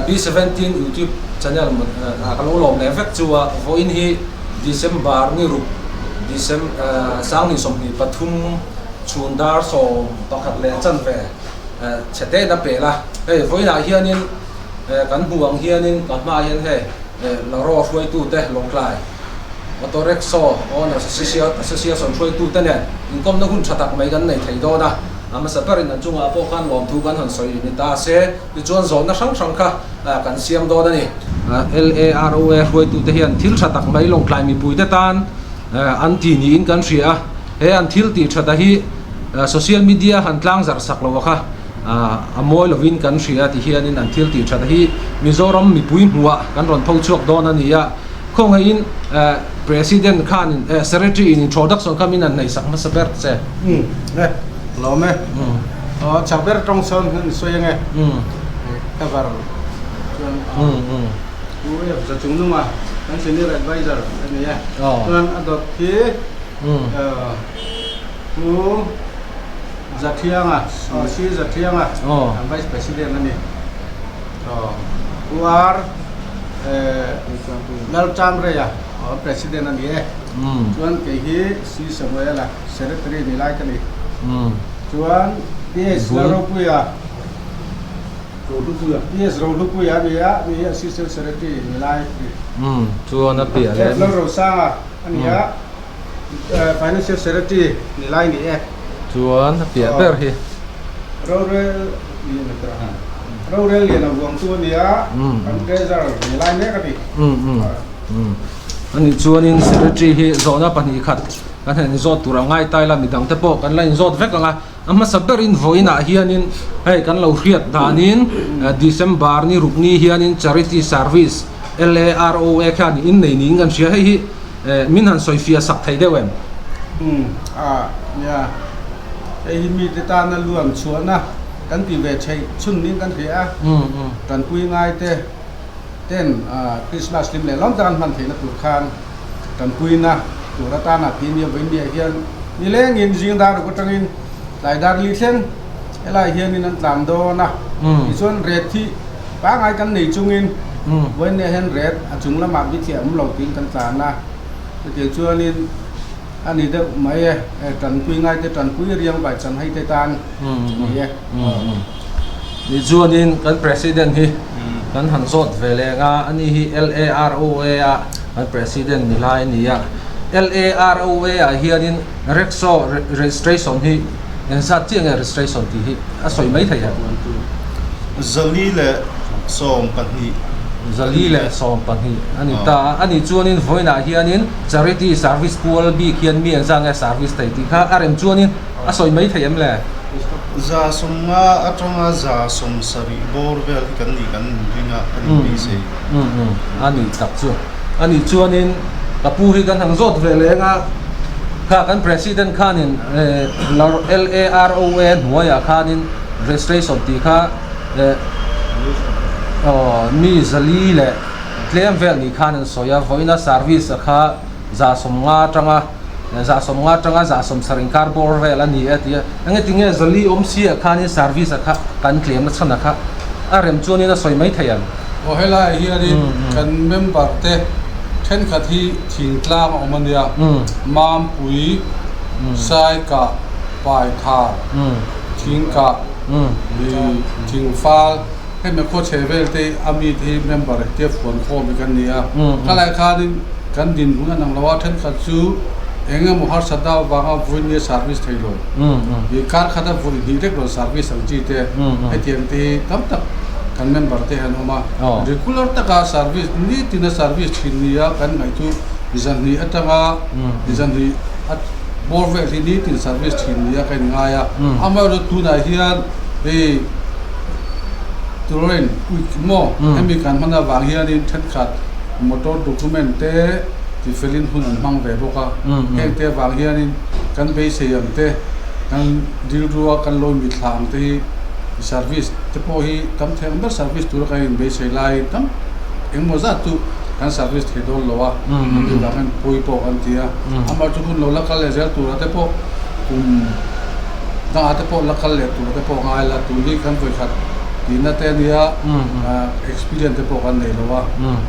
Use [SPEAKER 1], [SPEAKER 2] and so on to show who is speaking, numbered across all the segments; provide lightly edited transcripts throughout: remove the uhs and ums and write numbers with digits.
[SPEAKER 1] B17 YouTube channel ah ka lo lawm leh vek chu a, vawiin hi December ni ruk Decem Sanghnih 23 chhun dar 11 leh chanve chhe tein a pel a, hei vawiinah hianin kan hmuh ang hianin ka hmaah hian hei Laro hruaitute Lawngtlai Auto Rickshaw Owners Association hruaitute nen inkawmna hun tha tak mai kan nei thei dawn a, a hmasa berin an chungah pawh khan lawmthu kan han sawi ni ta se, tichuan zawhna hrang hrang kha kan siam dawn a ni. LAROA hruaitute hian thil tha tak mai Lawngtlai mipuite tan an ti niin kan hria a, he an thil tih thata hi social media han tlangzarh sak lo a kha a mawi lovin kan hria ti hianin an thil tih thata hi Mizoram mipui hmuhah kan rawn tho chhuak dawn a ni a. Khawngaihin President khanin Secretary in introduction kha min han hnaihsak hmasa ber che.
[SPEAKER 2] Umm e, lawm e. Aw chak ber tawng sawn hian sawi ange. Cover chuan UF za chung nunga kan senior adviser a ni e. Chuan a dawt khi Pu Zathianga, Sir Zathianga kan Vice President a ni. Pu R. Lalchamreia President a ni e. Chuan kei hi C. Samuela Secretary ni lai ka ni. Chuan PS Lalropuia PS Rohlupuia a ni a, mi hi Assistant Secretary ni lai a ni.
[SPEAKER 1] Chuan a piah leh.
[SPEAKER 2] F. Lalrosanga a ni a, Financial Secretary ni lai a ni e.
[SPEAKER 1] Chuan a piah ber hi.
[SPEAKER 2] Rorel Rorel lian a vuangtu a ni a, kan treasurer ni lai mek a ni.
[SPEAKER 1] Ani chuanin secretary hi zawhna pahnih khat kan han inzawt tur a ngai tai la, midang te pawh kan la inzawt vek ang a. A hmasa berin vawiinah hianin hei kan lo hriat danin December ni ruk ni hianin Charity Service LAROA khan innei niin kan hria. Hei hi Min han sawi fiah sak thei deuh em?
[SPEAKER 2] Umm a nia, hei hi mite tana luan chhuahna kan ti ve theih chhun niin kan hria a, tanpui ngaite ten Krismas hlim leh lawm tak an hman theihna tur khan tanpuina tur atana ti nia vawiin hian nilengin zing dar ruk atangin tlai dar li thleng helaiah hianin an tlan dawn a, tichuan ret hi Pangai kan nei chungin vawiin hian ret a chung lamah bithliah awm lo tiin kan tlan a, chutiang chuanin a ni deuh mai e, tanpui ngaite tanpui riang vai chan hei te tan ni e.
[SPEAKER 1] Tichuanin kan President hi kan han zawt ve leng a, ani hi LAROA a kan President ni lai a ni a, LAROA ah hianin Rickshaw registration hi engzat chiah nge registration tih hi a sawi mai thei em?
[SPEAKER 3] 412.
[SPEAKER 1] 412 a ni ta a, ani chuanin vawiinah hianin charity service pual bik hian mi engzat nge service thei tih kha a rem chuanin a sawi mai thei em le?
[SPEAKER 3] 150 atanga 170 bawr vel hi kan nih kan inring a, a nih beisei.
[SPEAKER 1] A nih tak chu. A nih chuanin ka pu hi kan han zawt ve leng a, kha kan President khanin LAROA hnuaiah khanin registration tih kha mi 400 leh tlem vel nih khan an sawi a, vawiina service a kha 150 atanga 150 atanga 170 inkar bawr vel a ni e tia, engati nge 400 awm si ah khanin service a kha kan tlemna chhan a kha a rem chuanin a sawi mai thei ang.
[SPEAKER 4] Aw helaiah hianin kan member te thenkhat hi thingtlang a awm a nia, Mampui, Saikah, Paithar, Thingkah, Thingfal hemi khaw chhe vel te a mi te hi member te fuan khawm hi kan ni a. Khalai khanin kan dinhmun a nang lo a, thenkhat chu eng emaw harsatna avanga vawinia service thei lo, kar khata vawi hnih vek lo service ang chi te hetiang te hi tam tak kan member te han awm a, regular taka service nitina service thin nia kan ngaih chu zanhnih atanga zanhnih a bawr vel hi nitin service thin nia ka inngai a, amaherawhchu tunah hian hei train week maw hemi kan hman avang hianin thenkhat motor document te tifelin hun an hmang ve bawk a, heng te avang hianin kan beisei ang te kan rilrua kan lawi mithla ang te hi Service te pawh hi tam thei ang ber service tura kan inbeisei laiin tam engmaw zat chu kan service thei dawn lo a, tih vang hian pawi pawh kan ti a. Amah chu hun lo la kal leh zel tura te pawh kum dangah te pawh la kal leh tura te pawh ngai la, tun hi kan vawikhat tihna te a nia, experience te pawh kan nei lo a,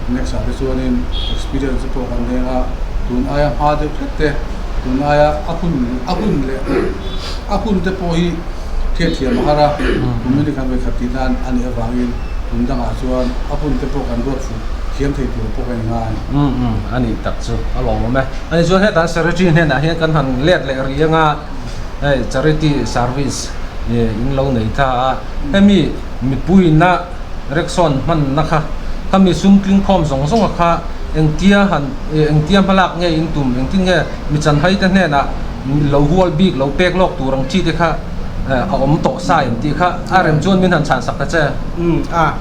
[SPEAKER 4] next ah te chuanin experience te pawh kan nei anga tun aia hma deuh hret te, tun aia a hun a hun leh a hun te pawh hi hriatthiam a har a, kumin hi kan vawikhat tihna a nih avangin tun dangah chuan a hun te pawh kan ruat fuh thiam thei tur pawh ka ingai.
[SPEAKER 1] A nih tak chu a lawmawm e. Ani chuan hetah secretary hnenah hian kan han let leh rih anga hei charity service in lo nei ta a, hemi mipuiina reksawn hmanna kha khami sum tling khawm zawng zawng a kha engtia han engtia hmalak nge in tum engtin nge mi chanhai te hnenah lo hual bik lo pek lawk tur ang chi te kha a awm tawh sa em tih kha a rem chuan min han chhan sak ta che.
[SPEAKER 2] Umm a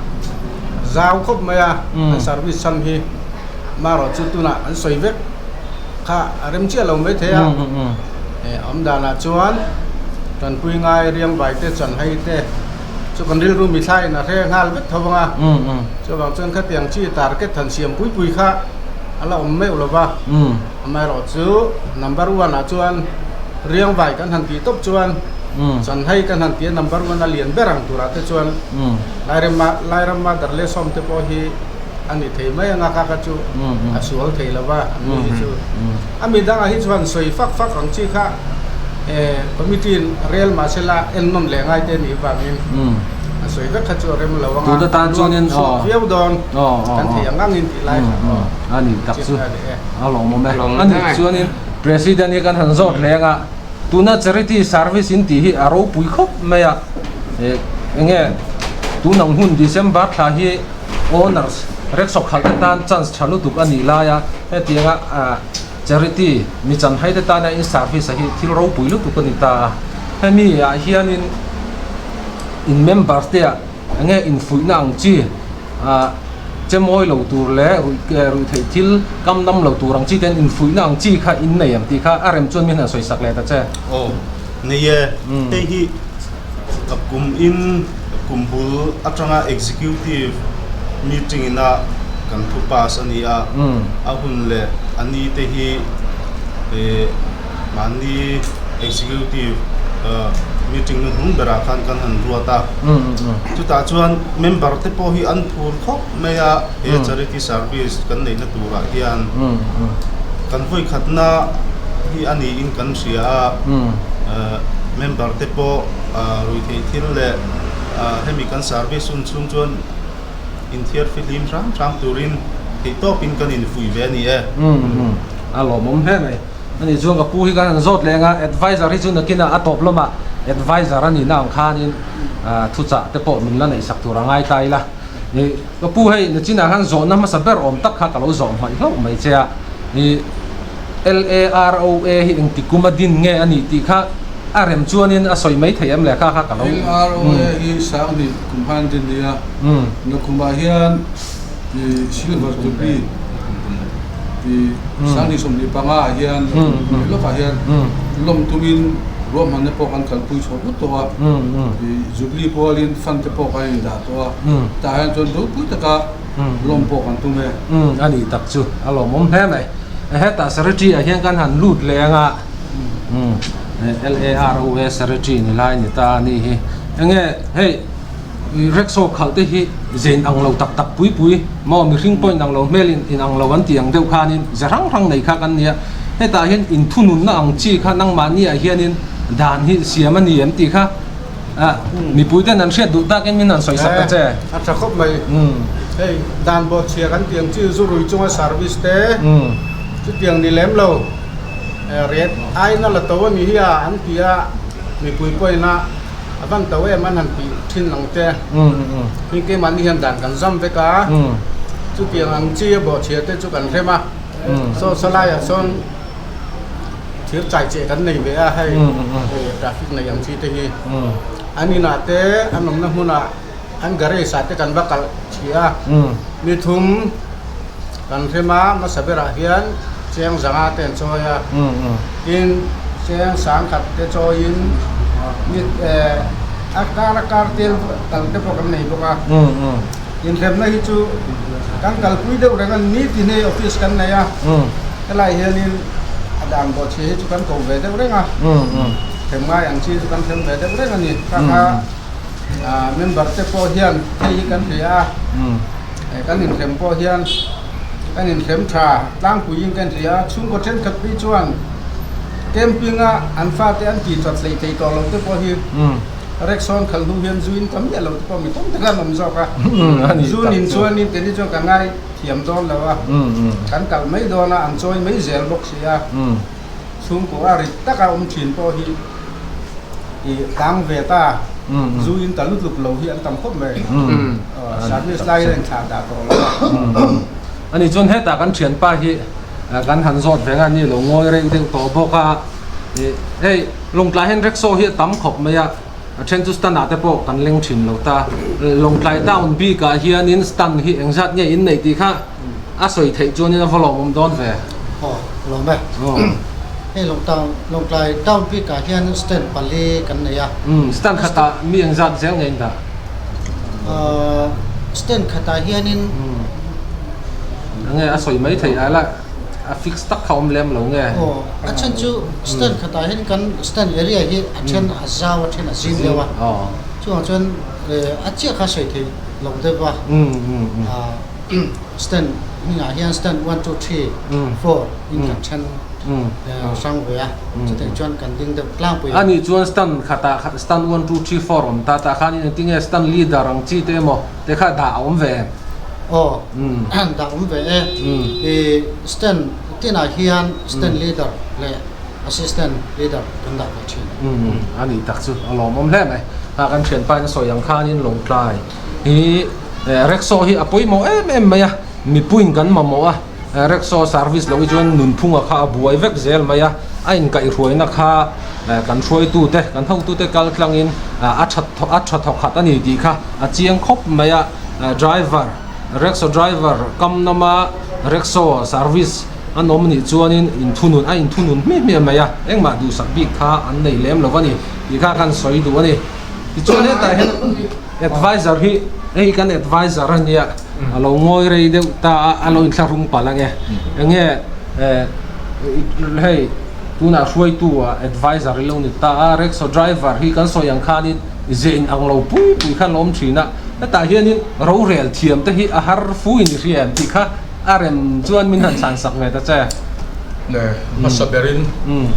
[SPEAKER 2] zau khawp mai a an service chhan hi marawh chu tunah an sawi vek kha a rem chiah lo mai thei a awm danah chuan tanpui ngai riangvai te chanhai te chu kan rilru mithlaiin a hre nghal vek tho vang a chuvang chuan khatiang chi target han siam pui pui kha a la awm meuh lo va amaherawh chu number one ah chuan riangvai kan han tih tawp chuan chanhai kan han tih a number one a lian ber ang turah te chuan Lairema Lairama Darlesawm te pawh hi a ni thei mai anga kha kha chu a sual thei lo va an ni hi chu a mi dangah hi chuan sawi fak fak ang chi kha eh committee in rel mahse la en nawn leh ngai te nih vangin a sawi vek kha chu a rem lo anga
[SPEAKER 1] Tuna tan chuanin
[SPEAKER 2] chhuak viau dawn kan thei ang angin tih lai kha
[SPEAKER 1] a ni tak chu a lawmawm e a nih chuanin president hi kan han zawt hleng a tuna charity service in tih hi a ropui khawp mai a eh enge tunang hun December thla hi Owners rickshaw khalh te tan chance tha lutuk a nih lai a, hetianga charity mi chanhai te tana in service a hi thil ropui lutuk a ni ta a, hemi ah hianin in members te ah enge infuihna ang chi ah che mawi lo tur leh ruih theih thil kam dam lo tur ang chi ten infuihna ang chi kha in nei ang tih kha a rem chuan min han sawi sak leh ta che.
[SPEAKER 3] Aw nei e, hei hi Ka kum in kum bul atanga executive meeting ina kan thu pass a ni a, a hun leh a ni te hi mahni executive meeting nu hnung berah khan kan han ruat a, chutah chuan member te pawh hi an phur khawp mai a, he charity service kan neihna turah hian kan vawikhatna hi a niin kan hria a. Member te pawh ruihtheih thil leh hemi kan service hun chhung chuan inthiar fihlim hram hram turin theihtawpin kan infuih ve a ni e.
[SPEAKER 1] A lawmawm hle mai. Ani chuan ka pu hi kan han zawt leng a, advisor hi chu nakinah a tawp lamah advisor a nihna ang khanin thuchah te pawh min la neihsak tur a ngai ta ila. Ka pu hei nachinah khan zawhna hmasa ber awm tak kha ka lo zawh hmaih hlauh mai che a. LAROA hi engti kum a din nge a nih tih kha a rem chuanin a sawi mai thei em le kha kha ka lo.
[SPEAKER 4] LROA hi Sanghnih kum khan din nia, Nakhumah hian Silver Jubilee Sanghnih 25 ah hian Nakhum leh lawkah hian lawm tumin ruahmanna pawh kan kalpui chho vut tawh a, Jubilee pualin fund te pawh kan indah tawh a, tah hian chuan ropui taka Lawm pawh kan tum e.
[SPEAKER 1] Umm a nih tak chu a lawmawm hle mai. Hetah Secretary ah hian kan han lut leh anga umm LAROA Secretary ni lai ni ta a nih hi. Enge hei rickshaw khalh te hi zein ang lo tak tak pui pui maw mihring pawh in ang lo hmel in in ang lo an tih ang deuh khanin ze hrang hrang nei kha kan nia. Hetah hian inthununna ang chi kha nangmahni ah hianin dan hi siam a ni em tih kha A, mipui ten an hriat duh takin min han sawi sak ta che.
[SPEAKER 2] A tha khawp mai. Hei, dan bawh chhia kan tih ang chi zu rui chunga service te chutiang ni lem lo. Ret aina la to a ni hi a an ti a, mipui pawhin a a van to em an han tih thin ang che. Hei keimahni hian dan kan zam vek a, chutiang ang chi a bawh chhia te chu kan hrem a. Saw sawlaiah sawn. Thir chai cheh kan nei ve a hei hei traffic nei ang chi te hi an inah te an awmna hmunah an garage ah te kan va kalh chhi a ni thum kan hrem a hmasa berah hian cheng zanga te an chawi a tin cheng sangkhat te chawiin ni eh a kar a kar tel kal te pawh kan nei bawk a inhremna hi chu kan kalpui deuh reng a ni tin hei office kan nei a. Helai hianin a dan bawh chhi hi chu kan ko ve deuh reng a, them ngai ang chi chu kan them ve deuh reng a ni. Kha kha Member te pawh hian hei hi kan hria a, kan inhrem pawh hian kan inhrem tha tlangpuiin kan hria a, chhungkaw thenkhat phei chuan camping a an fate an tih that hleih thei tawh lo te pawh hi Reksawn khalh hnu hian zu in tam miah lo te pawh mi tam tak an awm zawk a, zu nin chuanin keini chuan kan ngai thiam dawn lo a, kan kalh mai dawn a, an chawi mai zel bawk si a, chhungkaw a rit taka awm thin pawh hi i tlang ve ta, zu in ta lutuk lo hi an tam khawp mai, service lai hian inthlah dah tawh lo a.
[SPEAKER 1] Ani chuan hetah kan thianpa hi kan han zawt ve nga ni lo ngawi reuh deuh tawh bawk a. Hei Lawngtlai hian rickshaw hi a tam khawp mai a, a then chu stand ah te pawh kan leng thin lo ta. Lawngtlai town bik ah hianin stand hi engzat nge in neih tih kha a sawi theih chuanin a va lawmawm dawn ve.
[SPEAKER 5] Aw, lawm e. Hei Lawngtlai town bik ah hian stand pali kan nei a.
[SPEAKER 1] Stand khatah mi engzat zel nge in dah?
[SPEAKER 5] Stand khatah hianin.
[SPEAKER 1] Enge a sawi mai theih a la. A fix tak kha awm lem lo nge?
[SPEAKER 5] Aw, a then chu stand khatah hian kan stand area hi a then a zau a then a zim deuh a, chuvang chuan a chiah kha sawi thei lo deuh a, stand hmingah hian stand one two three four in kan then hrang ve a, chutiang chuan kan ding deuh tlangpui a.
[SPEAKER 1] Anih chuan stand khatah stand one two three four awm ta tah khan engtinge stand leader ang chi te emaw te kha dah a awm ve em?
[SPEAKER 5] Aw, dah awm ve e. I stand tinah hian stand leader leh assistant leader kan dah ve thin.
[SPEAKER 1] A nih tak chu a lawmawm hle mai. A kan thianpa in a sawi ang khanin Lawngtlai hi rickshaw hi a pawimawh em em mai a, mipuiin kan mamawh a, rickshaw service loh hi chuan nunphunga kha a buai vek zel mai a, a inkaihhruaina kha kan hruaitute, kan hotute kal tlangin a tha a tha thawkhat a ni tih kha a chiang khawp mai a. Driver, rickshaw driver kam lama rickshaw service an awm anih chuanin inthunun a inthunun hmiah hmiah mai a, engmah duhsak bik kha an nei lem lo a ni tih kha kan sawi duh a ni. Tichuan hetah hian advisor hi hei kan advisor a nia a lo ngawi rei deuh ta a, a lo inthlahrung palh ang e. Enge hei tunah hruaitu ah advisor i lo ni ta a, rickshaw driver hi kan sawi ang khanin ze in ang lo pui pui kha an awm thin a. Hetah hianin rorel thiam te hi a har fu in i hria em tih kha a rem chuan min han chhan sak ve ta che.
[SPEAKER 6] Ne, hmasa berin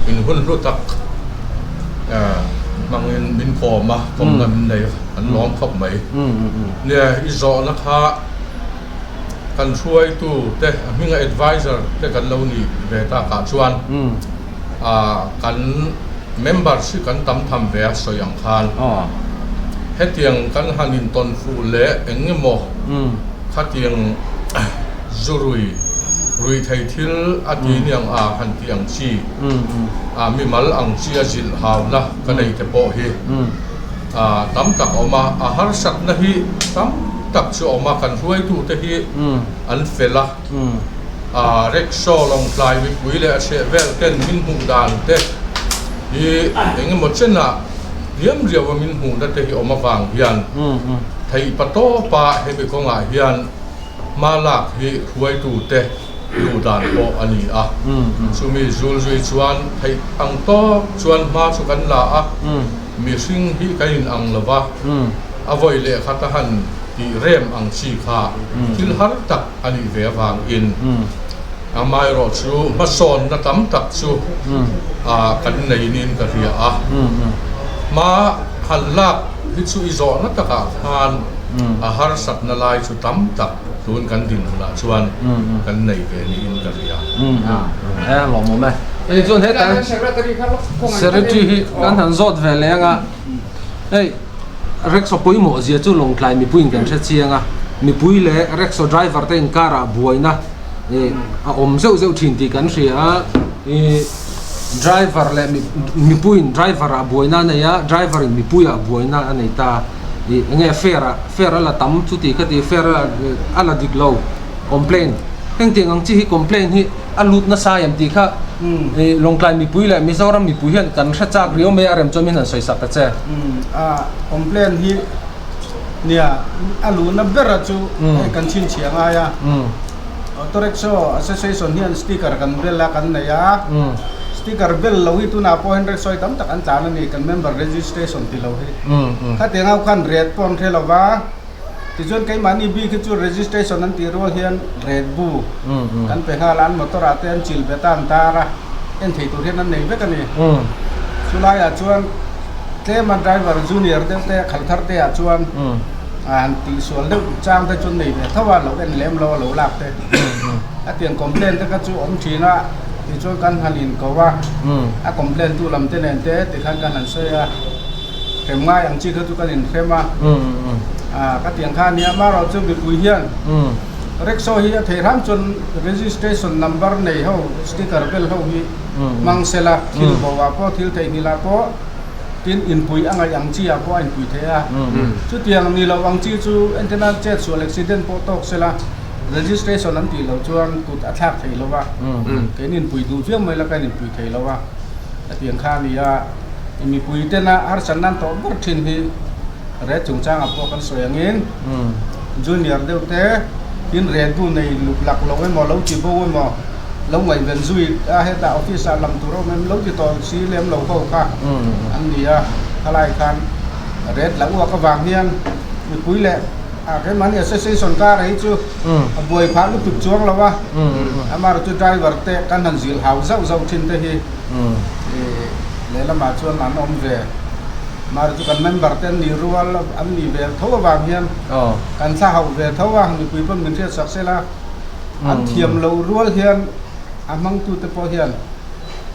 [SPEAKER 6] in hun hlu tak hmangin min kawm a, kawmna min nei an lawm khawp mai. Ne, i zawhna kha kan hruaitu te a hminga advisor te kan lo nih ve takah chuan kan Members hi kan tam tham ve a sawi ang khan hetiang kan han intawn fuh leh eng emaw khatiang zu rui rui thei thil a ti niang a han tih ang chi a mimal ang chi a zilh hauna ka nei te pawh hi tam tak a awm a, a harsatna hi tam tak chu a awm a, kan hruaitute hi an fel a. A rickshaw Lawngtlai mipui leh a chheh vel ten min hmuh dan te hi eng emaw chenah liam riau a min hmuhna te hi awm avang hian theih pa tawpa hemi kawngah hian hma lak hi hruaitu te duh dan pawh a ni a. Chumi zul zui chuan theih ang tawk chuan hma chu kan la a, mihring hi kan in ang lo va, a vawi leh khat a han tih rem ang chi kha thil har tak a nih ve avangin amaherawh chu hmasawnna tam tak chu kan nei niin ka hria a. Hma han lak hi chu i zawhna takah khan a harsatna lai chu tam tak tun kan dinhmunah chuan kan nei ve niin ka hria.
[SPEAKER 1] E lawmawm e. Hei chuan hetah Secretary hi kan han zawt ve leh anga hei Rickshaw pawimawh zia chu Lawngtlai mipuiin kan hre chiang a, mipui leh rickshaw driver te inkarah buaina a awm zeuh zeuh thin tih kan hria a, ih driver leh mipuiin driver ah buaina a nei a, driver in mipui ah buaina a nei ta, ih enge fare ah fare a la tam chuti kha ti fare a la dik lo complain hengtiang ang chi hi complain hi a lut nasa em tih kha Lawngtlai mipui leh Mizoram mipui hian kan hre chak riau mai a rem chuan min han sawi sak ta che.
[SPEAKER 2] A complain hi nia a luhna bera chu hei kan chhinchhiah ngai a, Auto Rickshaw Association hian sticker kan bel a kan nei a, Sticker bel lo hi tunah pawh hian rickshaw hi tam tak an tlan a ni, kan member registration ti lo hi. Khatiang ho khan rate pawh an hre lo va, tichuan keimahni bik hi chu registration an tih rual hian rate bu kan pe nghal a, an motor ah te an chil bet a, an tar a, en thei tur hian an nei vek a ni. Chulaiah chuan tlema driver junior deuh te khalh thar te ah chuan han tihsual deuh chang te chu an nei ve tho a, lo en lem lo a lo lak te. A tiang complaint te kha chu awm thin a, tichuan kan han inko a, a complaint tu lam te nen te tikhan kan han sawi a, hrem ngai ang chi kha chu kan inhrem a, ka tiang kha a nia, amaherawh chu mipui hian rickshaw hi a theih hram chuan registration number nei ho sticker bel ho hi hmang se la, thil bo ah pawh thil theihnghilh ah pawh tin inpui a ngaih ang chi ah pawh a inpui thei a, chutiang ni loh ang chi chu entirnan chetsual accident pawh tawk se la. Registration an tih loh chuan kut a thlak thei lo va, kein inpui duh viau mai la ka inpui thei lo a, hetiang kha a ni a, mipui tena harsatna an tawh ber thin hi ret chungchangah pawh kan sawi angin junior deuh te tin ret bu nei luk lak lo emaw lo ti bo emaw lo ngaihven zui a hetah office ah lam tur a awm em lo ti tawh si lem lo ho kha an ni a, khalai khan ret la uak avang hian mipui leh A keimahni association car hi chu a buai phah lutuk chuang lo a, amaherawh chu driver te kan han zilh hau zauh zauh thin te hi lehlamah chuan an awm ve. Amaherawh chu kan member te an nih rual an nih ve tho avang hian kan thla hauh ve tho a, mipui pawn min hriat sak sela an thiam loh rual hian a hmangtute pawh hian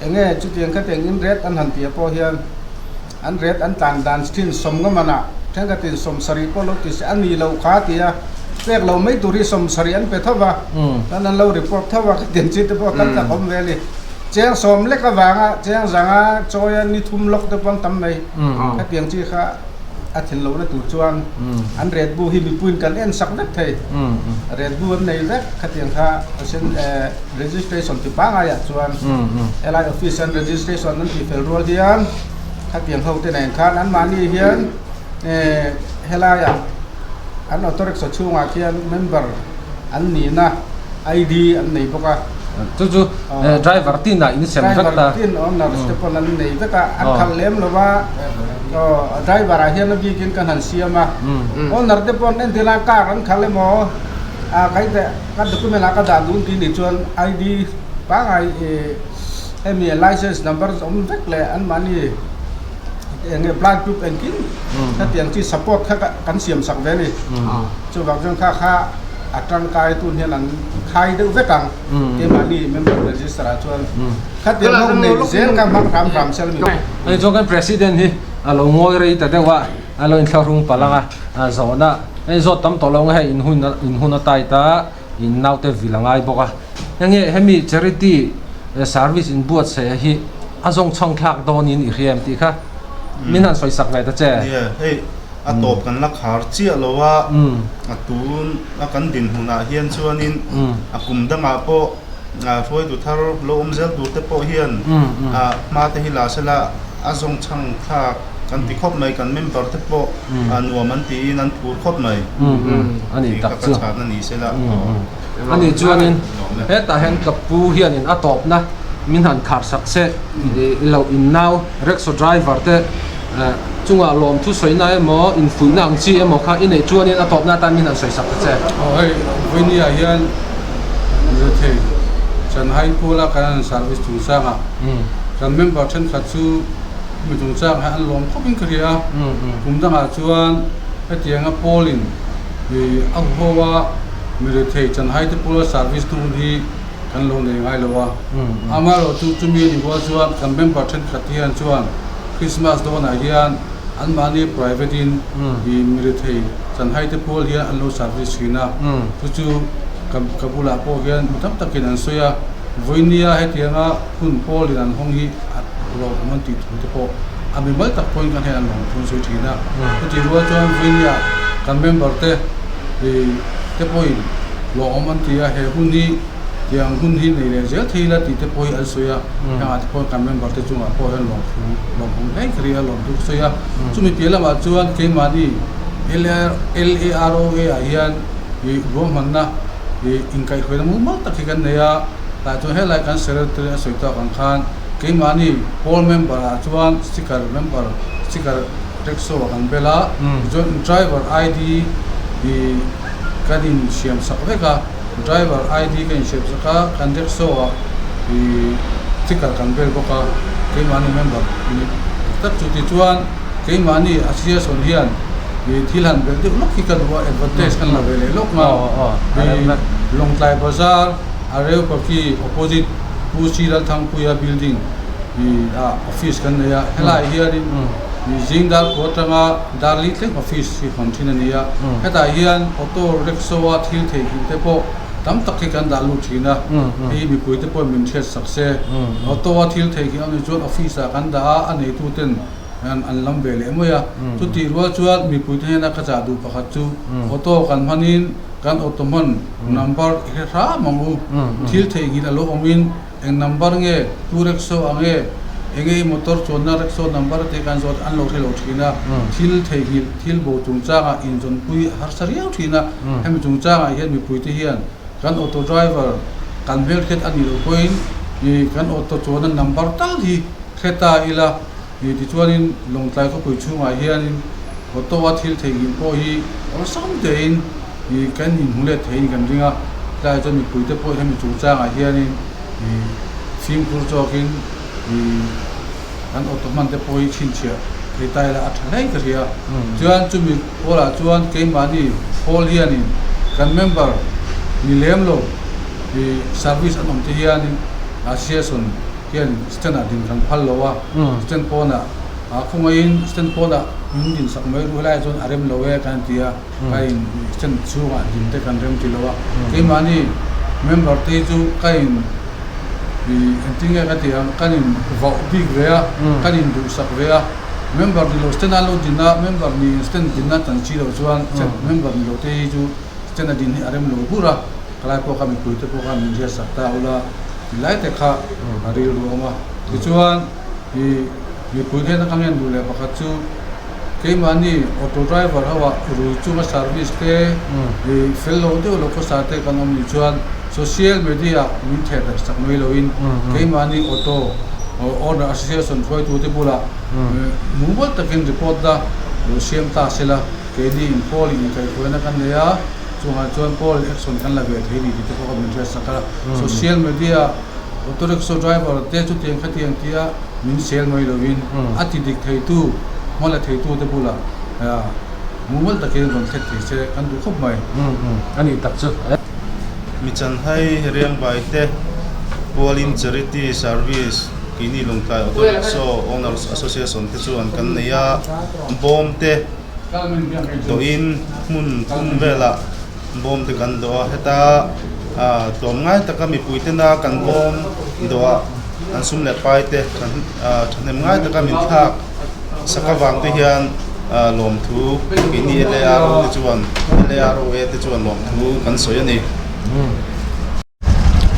[SPEAKER 2] enge chutiang khatiang in ret an han tih pawh hian An ret an tlan dan thin sawmngamanah thenkhatin sawmsarih pawh lo ti se a ni loh kha tia pek lo mai tur hi sawmsarih an pe tho va, chuan an lo report tho va, khatiang chi te pawh tam tak awm ve a ni. Cheng sawm lek avanga cheng zanga chawia ni thum lawk te pawh an tam mai. Khatiang chi kha a thin lohna tur chuan an ret bu hi mipuiin kan en sak vek thei. Ret bu an nei vek khatiang kha a sen registration ti pangaiah chuan helai office an registration an tih fel rual hian khatiang ho te nen khan anmahni hian helaiah an auto rickshaw chhungah khian member an nihna ID an nei bawk a.
[SPEAKER 1] Chu chu driver tin ah in sem vek ta.
[SPEAKER 2] Driver tin owners te pawn an nei vek a, an khalh lem lo va, driver ah hian a bikin kan han siam a, owner te pawn entir a car an khalh emaw a kai teh ka document ah ka dah dun tih nih chuan ID pangngai ih hemi license number awm vek leh anmahni eng nge blood group engkim hetiang chi support kha kan siam sak ve a ni. Chuvang chuan kha kha a tangkai tun hian an khai deuh vek ang keimahni member register ah chuan khatiang ho nei zel kha hmang hram hram sel a ni.
[SPEAKER 1] Hei chuan kan president hi a lo ngawi rei ta deuh a. A lo inthlahrung palh ang a, zawhna hei zawt tam tawh lo ang a, hei in hun in hun a tight a, in naute vil a ngai bawk a. Henge hemi charity service in buatsaih hi a zawng chhang thlak dawnin i hria em tih kha min han sawi sak ve ta che.
[SPEAKER 3] Nia, hei a tawp kan la khar chiah lo a, a tun a kan dinhmunah hian chuanin a kum dangah pawh hruaitu thar lo awm zel tur te pawh hian hma te hi la sela a zawng chhang thlak kan ti khawp mai, kan member te pawh nuam an tiin an phur khawp mai.
[SPEAKER 1] A ni tak chu.
[SPEAKER 3] Ka chhan a ni sela.
[SPEAKER 1] A ni chuanin hetah hian ka pu hianin a tawpna min han khar sak se i lo in nau rickshaw driver te chungah lawmthu sawina emaw infuihna ang chi emaw kha i neih chuanin a tawpna atan min han sawi sak ta che.
[SPEAKER 4] Aw hei Vawinia hian Rethei Chanhai Pula kan han service chungchangah kan member thenkhat chu mi chungchang hi an lawm khawpin ka hria a, kum dangah chuan hetianga Paul-in a huho a mi rethei chanhai te pawla service tu hun hi kan lo nei ngai lo a, amaherawhchu chumi a nih rual chuan kan member thenkhat hian chuan Christmas dawnah hian anmahni private in mi rethei chanhai te pawl hian an lo service thin a, chu chu ka bulah pawh hian mi tam takin an sawi a, vawinia hetianga hun Paul-in an hawng hi a lawmawm an tih thu te pawh a mimal tak pawhin kan hei an lawm thu an sawi thin a. Chutih rual chuan Vawinia kan member te te pawhin lawmawm an ti a, he hun hi tiang hun hi nei leh zel thei ila tih te pawh hi an sawi a, hengah te pawhin kan member te chungah pawh hian lawmthu lawmawm hle ka ri a, lawmthu ka sawi a. Chumi piah lamah chuan keimahni LAROA ah hian ih ruahmanna ih inkaihhruaina mumal tak hi kan nei a. Tah chuan helai kan secretary a sawi tawk ang khan. Keimahni pawl member ah chuan sticker member sticker rickshaw ah kan bel a, tichuan driver ID i kan in siam sak vek a, driver ID kan in siam sak a, kan rickshaw ah i sticker kan bel bawk a, keimahni member ni tak chu tichuan keimahni association hian i thil han belh deuh lawk hi ka duh a, advantage kan la ve leh lawk nga i Lawngtlai bazar Areopagi opposite Pu Sri Lalthangpuia building i ah office kan nei a, helaiah hianin i zing dar kua atanga dar li thleng office hi hawn thin a ni a, hetah hian auto rickshaw a thil theihnghilh te pawh tam tak hi kan dah lut thin a, hei hi mipui te pawhin min hriat sak se, auto a thil theihnghilh a nih chuan office ah kan dah a, a neitu ten an lam ve leh mai a, chutih rual chuan mipui te hnena ka chah duh pakhat chu auto kan hmanin Kan auto hman number i hre hram ang u. Thil theihnghilh a lo awmin eng number nge, tu rickshaw ang nge, enge i motor chuanna rickshaw number te kan zawt an lo hre lo thin a. Thil theihnghilh, thil bo chungchangah inzawnpui a harsa riau thin a. Hemi chungchangah hian mipuite hian kan auto driver kan hmelhriat a nih loh pawhin kan auto chuanna number tal hi hre ta ila. Tichuanin Lawngtlai khawpui chhungah hianin auto a thil theihnghilh pawh hi awlsam tein kan inhmu let theiin kan ring a, tlaiah chuan mipuite pawh hemi chungchangah hianin fimkhur chawkin kan auto hman te pawh hi chhinchhiah thei ta ila a tha hle ka hria. Chuan chumi pawlah chuan keimahni hall hianin kan member ni lem lo service an awm te hianin association hian stand ah din kan phal lo a, stand pawnah ah khawngaihin stand pawnah min din sak mai ruh helaiah chuan a rem lo e kan ti a, ka in stand chhungah din te kan rem ti lo a, keimahni member te hi chu ka in ih engtin nge ka tih ang kan in vauh bik ve a, kan in duhsak ve a, member ni lo stand a lo din a, member ni stand din a chan si loh chuan member ni lo te hi chu stand a din hi a rem lo bur a. Khalai pawh kha mipuite pawh khan min hriat sak ta ula ti lai te kha a rilru a awm a. Tichuan ih mipui hnena ka ngen duh leh pakhat chu keimahni auto driver ho ah rui chunga service te ih fel lo deuh lo khawsa te kan awm nih chuan social media ah min theh darh sak mai loin keimahni auto owner association hruaitute bulah mumal takin report a lo siam ta sela keini in pawl in inkaihhruaina kan nei a. Chungah chuan call action kan la ve thei ni tih te pawh ka min hriat sak a. Social media auto rickshaw driver te chutiang khatiang tia min sel mai lovin a ti dik theitu hma la theitu te bulah mumal takin rawn thlet thei se kan duh khawp mai.
[SPEAKER 1] A nih tak chu.
[SPEAKER 3] Mi chanhai Riangbai te Pualin Charity Service keini Lawngtlai Auto Rickshaw Owners Association te chuan kan nei a, bawm te dawhin hmun thum velah bawm te kan dawh a heta ah tlawmngai taka mipui tena kan bawm dawh ah an sum leh pai te ah thahnem ngai taka min thlak sak avang te hian ah lawmthu keini L A R O te chuan L A R O A te chuan lawmthu kan sawi a ni.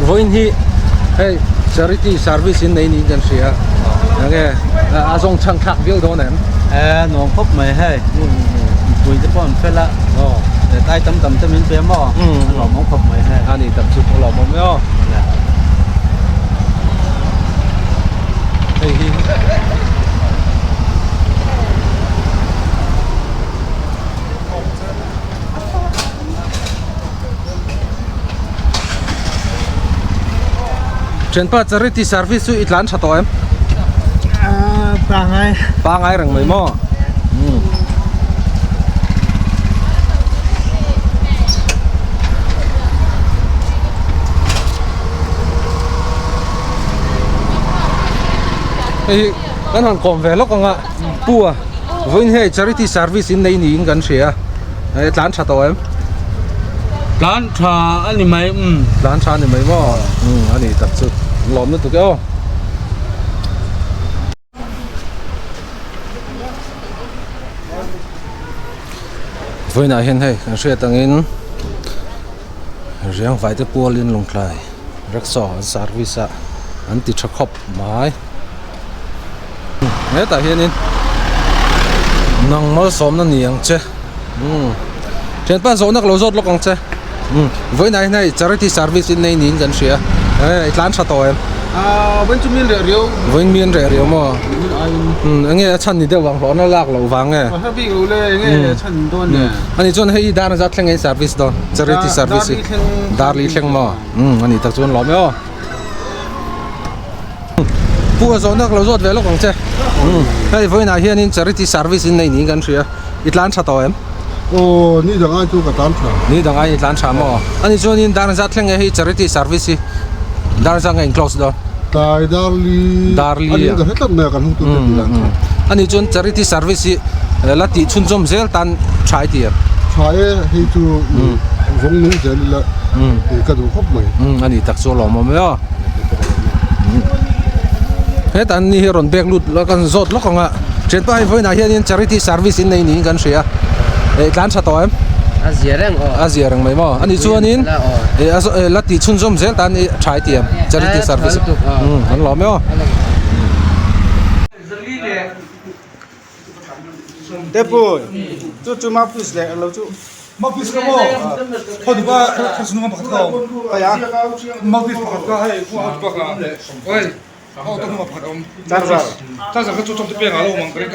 [SPEAKER 1] Vawiin hi hei charity service in nei niin kan hria enge a zawng chhang thlak viau dawn em?
[SPEAKER 7] E nuam khawp mai hei mipui te pawh an fel a tai tam tam te min pe maw a lawmawm khawp mai hei
[SPEAKER 1] a ni tak chu a lawmawm e aw hei hi Thianpa charity service chu i tlan tha tawh em?
[SPEAKER 7] Aaa pangai.
[SPEAKER 1] Pangai reng mai maw? Umm. Hei hi kan han kawm ve lawk ang a Pu a vawiin hei charity service in nei niin kan hria. Hei tlan tha tawh em?
[SPEAKER 7] Tlan tha a ni mai umm.
[SPEAKER 1] Tlan tha a ni mai maw? Umm a ni tak chu lawm lutuk e aw. Vawiinah hian hei kan hriat angin riangvai te pualin lawngtlai rickshaw an service a an ti tha khawp mai. Hetah hianin nang malsawmna ni ang che umm thianpa zawhna ka lo zawt lawk ang che umm vawiinah hian hei charity service in nei niin kan hria e i tlan tha tawh em?
[SPEAKER 4] Vawiin chu mi an reh riau.
[SPEAKER 1] Vawiin mi an reh riau maw? Enge a chhan ni deuh vang hlawhna lak loh vang nge?
[SPEAKER 4] Ka hre bik lo le, enge a chhan ni dawn le?
[SPEAKER 1] Ani chuan hei dar zat thleng in service dawn, charity service hi. Dar li thleng maw? Ani tak chuan lawm e aw. Pu a zawhna ka lo zawt ve lawk ang che. Hei vawiinah hianin charity service in nei niin kan hria. I tlan tha tawh em?
[SPEAKER 8] Aw, ni dang ai chu ka tlan tha.
[SPEAKER 1] Ni dang ai i tlan tha maw? Ani chuanin dar zat thleng nge hei charity service hi dar zat nge in close dawn?
[SPEAKER 8] Tlai dar li.
[SPEAKER 1] Dar li a.
[SPEAKER 8] Ani ka hre tlat mai a kan hungtu te tih dan chu.
[SPEAKER 1] Ani chuan charity service hi la tih chhunzawm zel tan tha i ti em?
[SPEAKER 8] Tha e, hei chu vawng nung zel ila ka duh khawp mai.
[SPEAKER 1] Ani tak chu a lawmawm e aw. Heta an ni hi rawn bek lut lawk an zawt lawk ang a thianpa hei vawiinah hianin charity service in nei niin kan hria eh tlan tha tawh em
[SPEAKER 9] a zia reng aw
[SPEAKER 1] a zia reng mai maw ani chuanin eh a eh la tih chhunzawm zel tan i tha i ti em charity service umm an lawm e aw.
[SPEAKER 2] Tepui chu chu mouthpiece leh lo chu
[SPEAKER 4] mouthpiece ka maw khaw duh a khaw chhung a pakhat ka awm
[SPEAKER 2] khaia
[SPEAKER 4] mouthpiece pakhat ka hei khaw hauh bak a oi hauh ta hnung ah pakhat a awm
[SPEAKER 2] charger
[SPEAKER 4] charger kha chu chawm te peng ah a lo awm ang ka ring.